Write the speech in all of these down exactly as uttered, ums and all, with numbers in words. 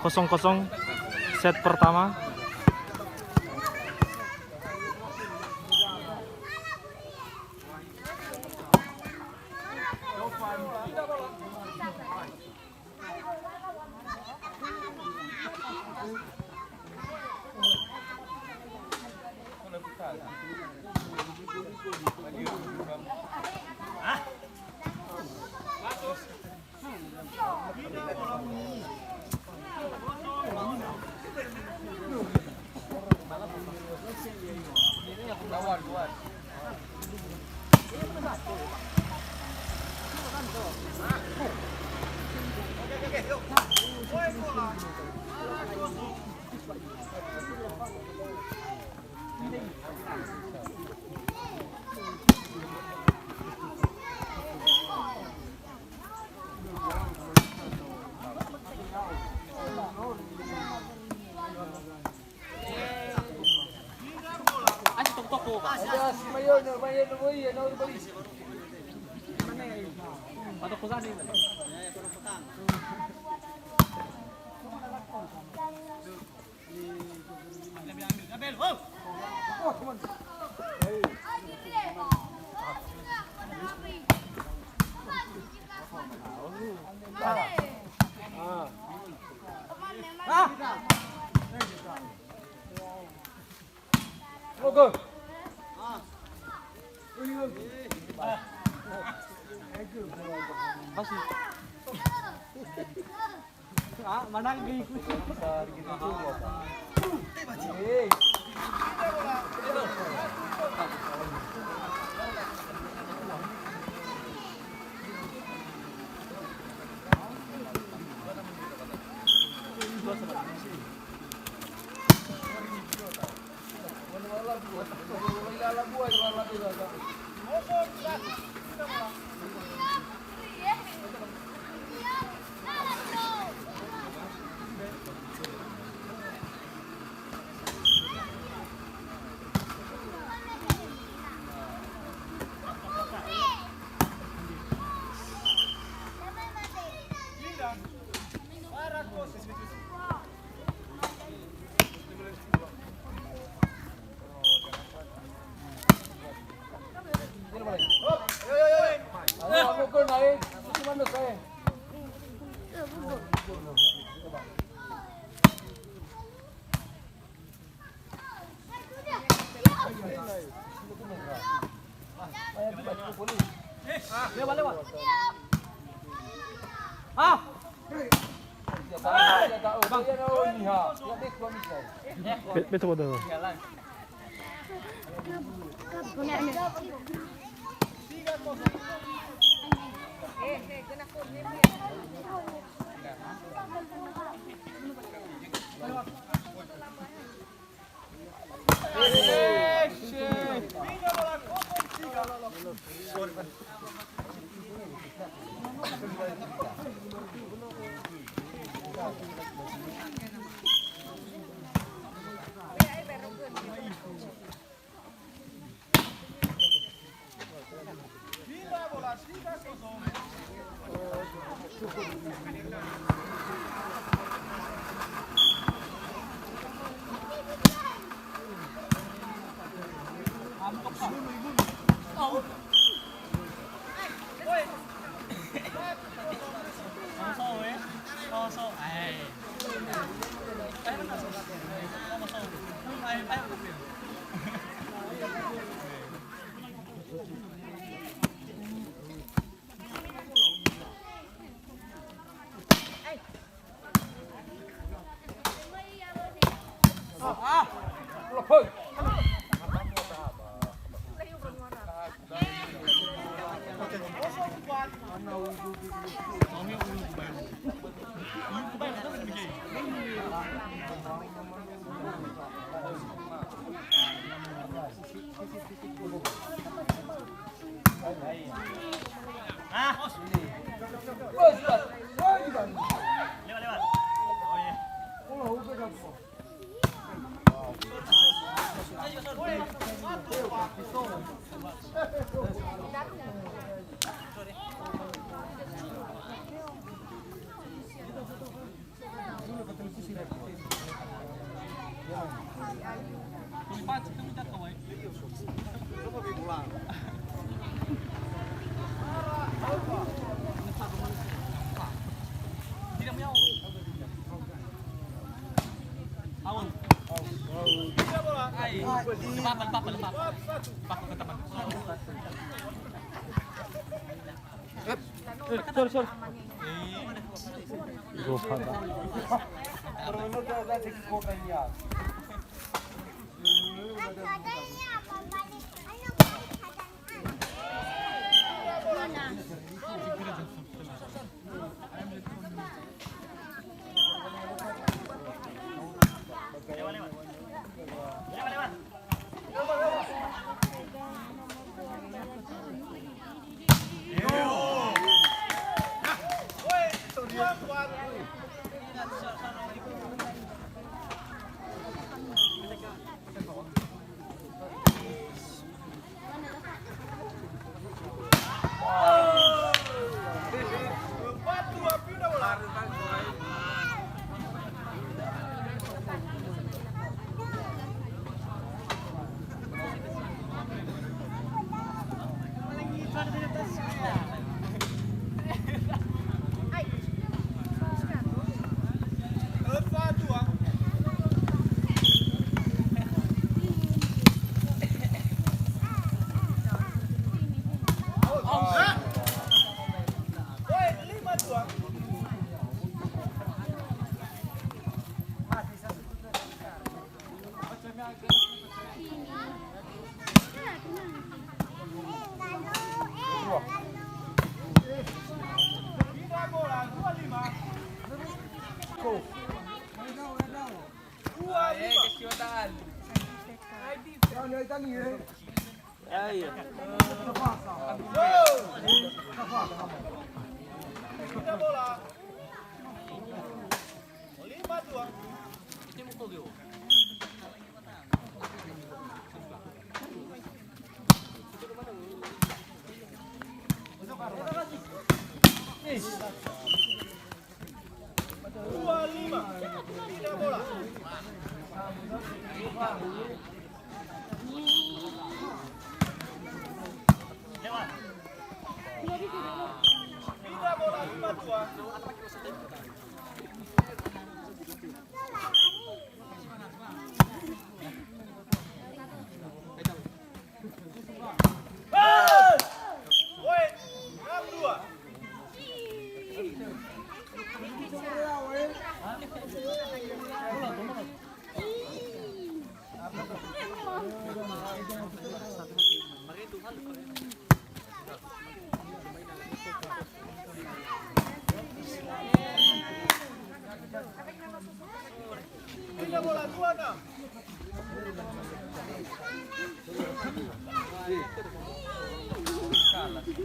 Kosong kosong, set pertama. Ah, manang gigi. Lewat, lewat. Ah. Be-, betul, betul. Lepas, lepas, lepas. Lepas ke teman. Eh, eh, sorry, sorry. Zohar.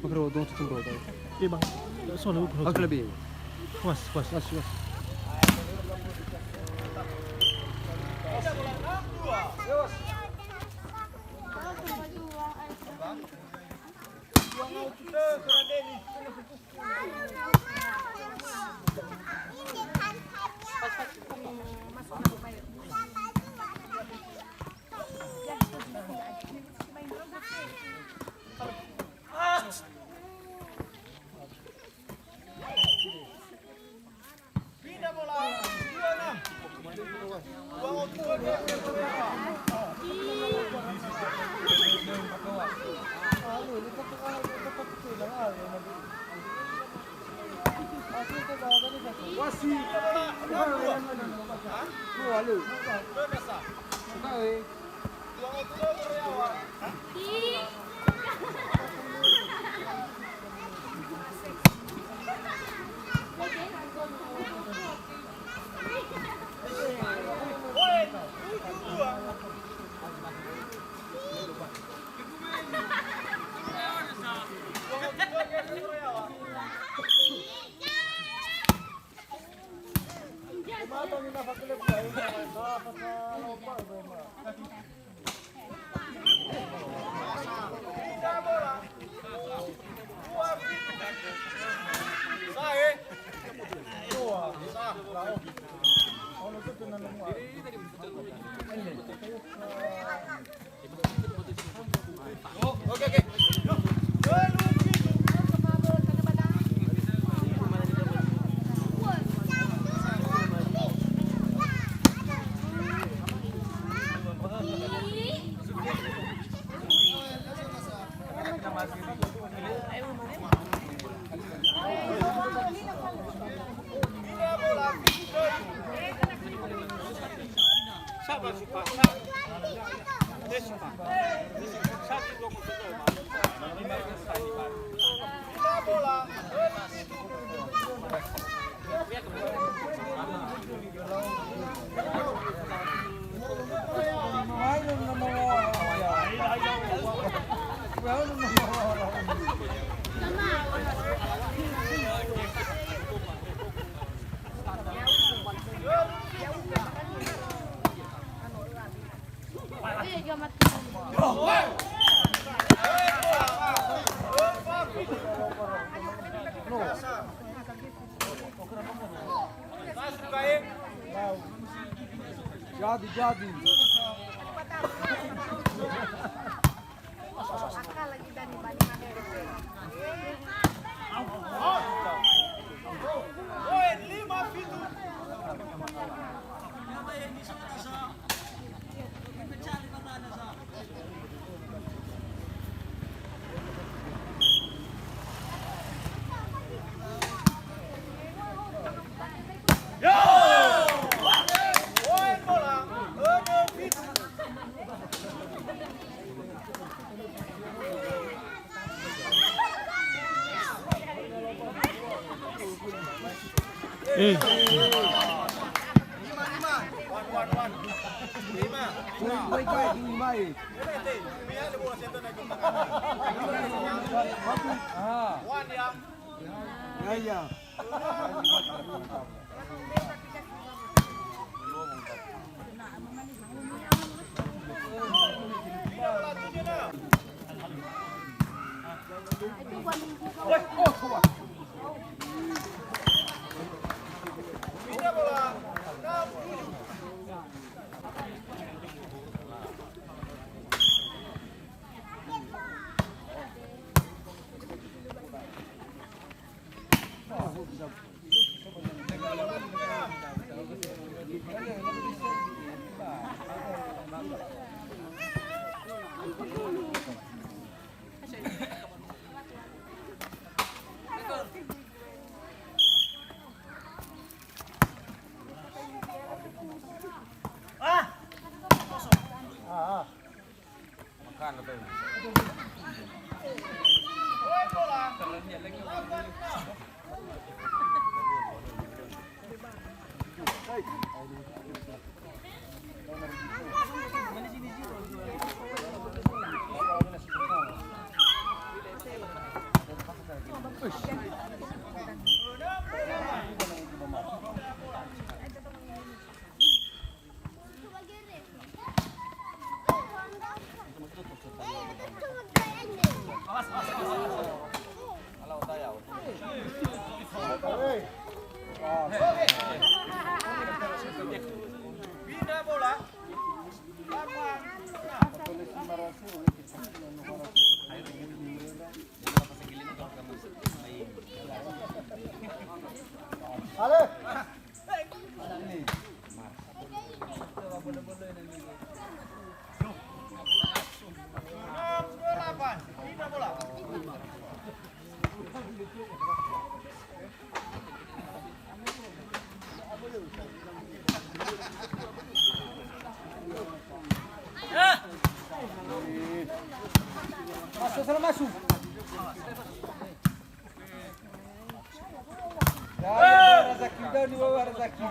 Makro, dong tutup bro, dong. Iya, Bang. Soalnya, bro. Makro lebih. Was, was. Was, was. Jadi, jadi. Ya, ya. Ale. Masuk, sana masuk. Ya, ya, Razaki, udah di bawah Razaki.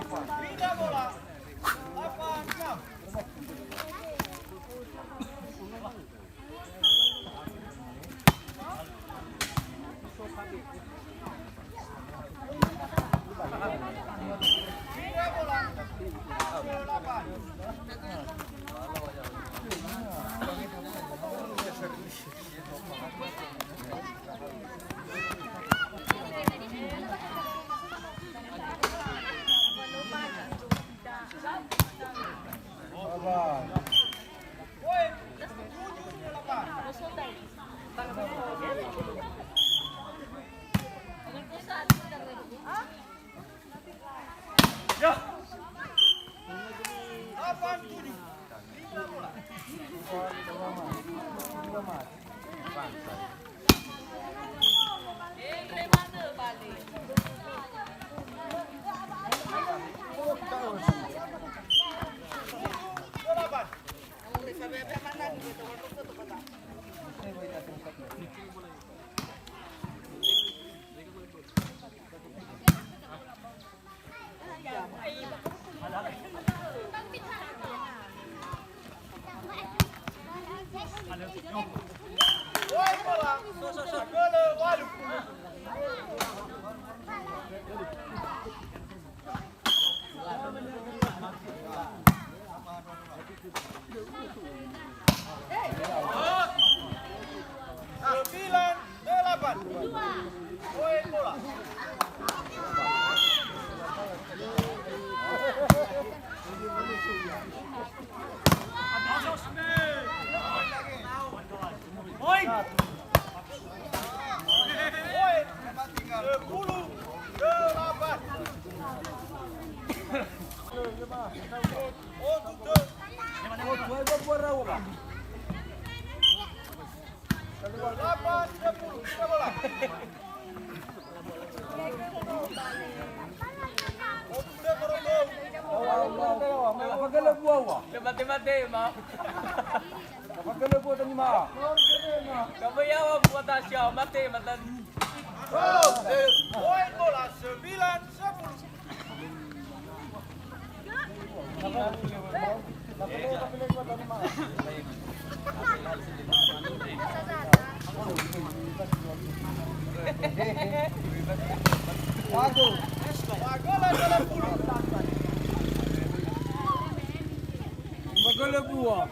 Sembilan delapan. Poin bola. Poin. Sepuluh delapan. Delapan sepuluh. Kita bola. Apa gele buah, wah? Mate-mate, ma. Apa gele buah tadi, ma? Kamu ya, wah, buah tasya, mate, mate. Poin bola, sembilan sepuluh. Magele buah.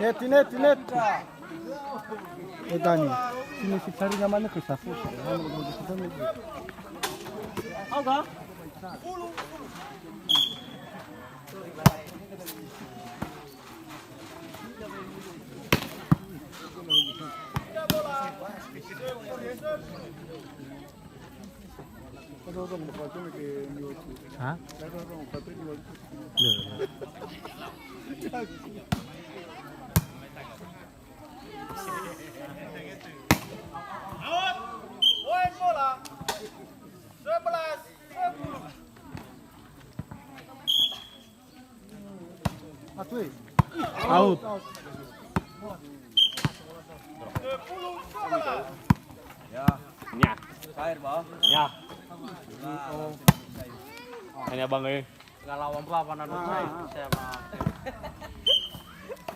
Net, net, net. Eh, Dani, sini si cari nyamannya ke sapu. Oke. Ha? Loh, loh. Poin bola. Sebelas sepuluh. Out. Sepuluh sebelas. Ya. Nya. Cair, Bang. Ya. Hanya Bang, eh. Ngalawan Bang, mana lu, ah, saya, ah, saya, Bang.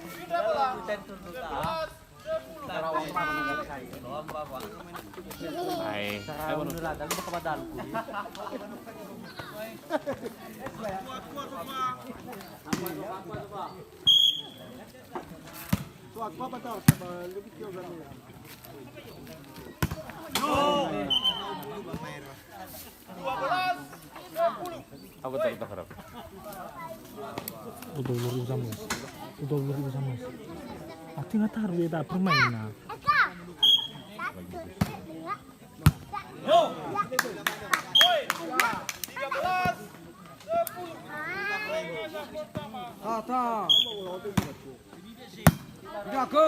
Kita bola. Sebelas sepuluh. Hai. Cara bener ada, lu bakal badalku. Dua belas sepuluh. Aku tak berharap. Udah lur ibu sama. Udah lur ibu sama. Ati nggak taruh ya, tak permainan. Tiga belas sepuluh. Tata. Jago.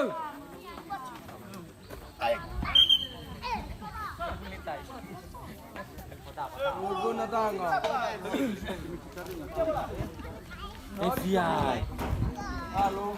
Guna tanga. F B I. Halo.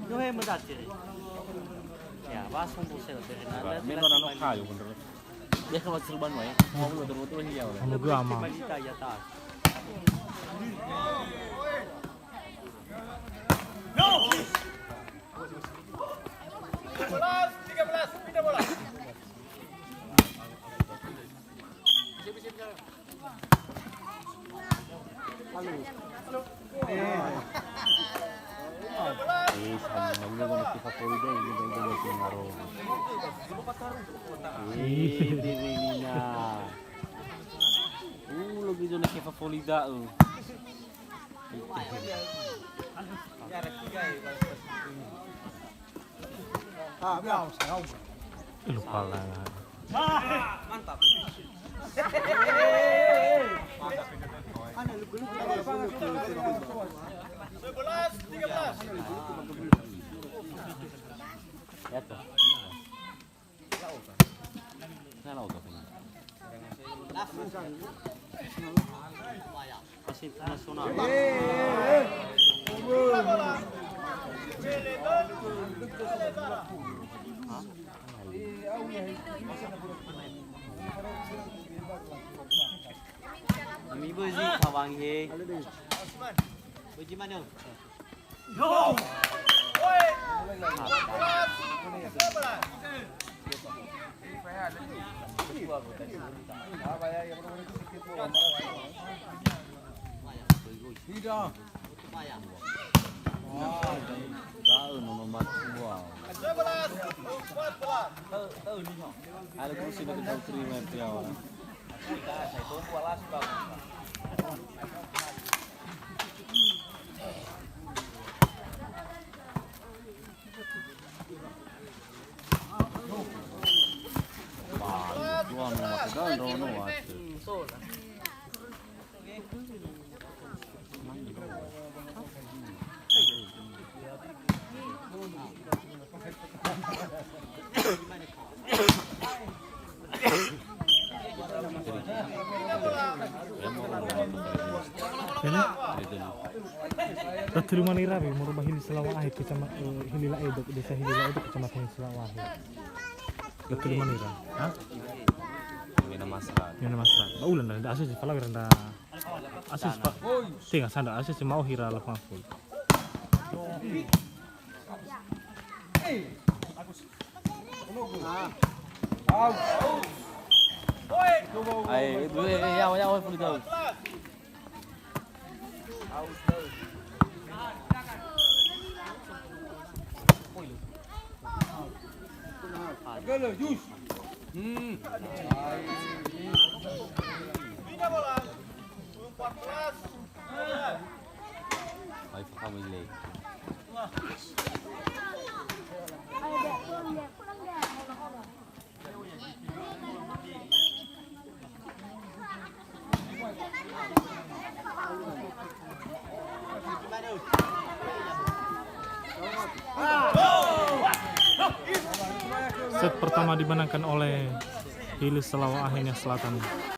Yo he medate. Ya, ba sumbu sel. Meno nano kayu bener. Dia kalau serban wae. Mau betul-betul hiau. Anu gua mah. Balita ya ta. Tiga belas, tiga belas, pindah bola. Eh, sama lu gua ke favorit deh, gitu, gitu, gitu, ngaro. Eh, Dewi Nina. Uh, lagi zona ke favorit dah, uh. Lupa lah. Mantap. Sebelas, tiga belas. Ya, tuh. Wasit nasional. Ami bözi kawangi he. Bözi manö. Da'ö nono matua. Ada kursi na terima ya. Ini? Datulumani rawi, moro ba Hili Selawa Ahe, kecama-, eh, Hili Laedo, desa Hili Laedo, kecamatan Selawa Ahe. Datulumani ra. Ha? Mena Masra. Mena Masra. Ba ulan da, da asu si falawi randa. Asu si fa-, tenga sanda, asu si mau hira lapangan full. Ai, due, eh, yawa, yawa, full goal. Hmm. Hai, paham ini. Set pertama dimenangkan oleh Hili Selawa Ahe Nia Selatan.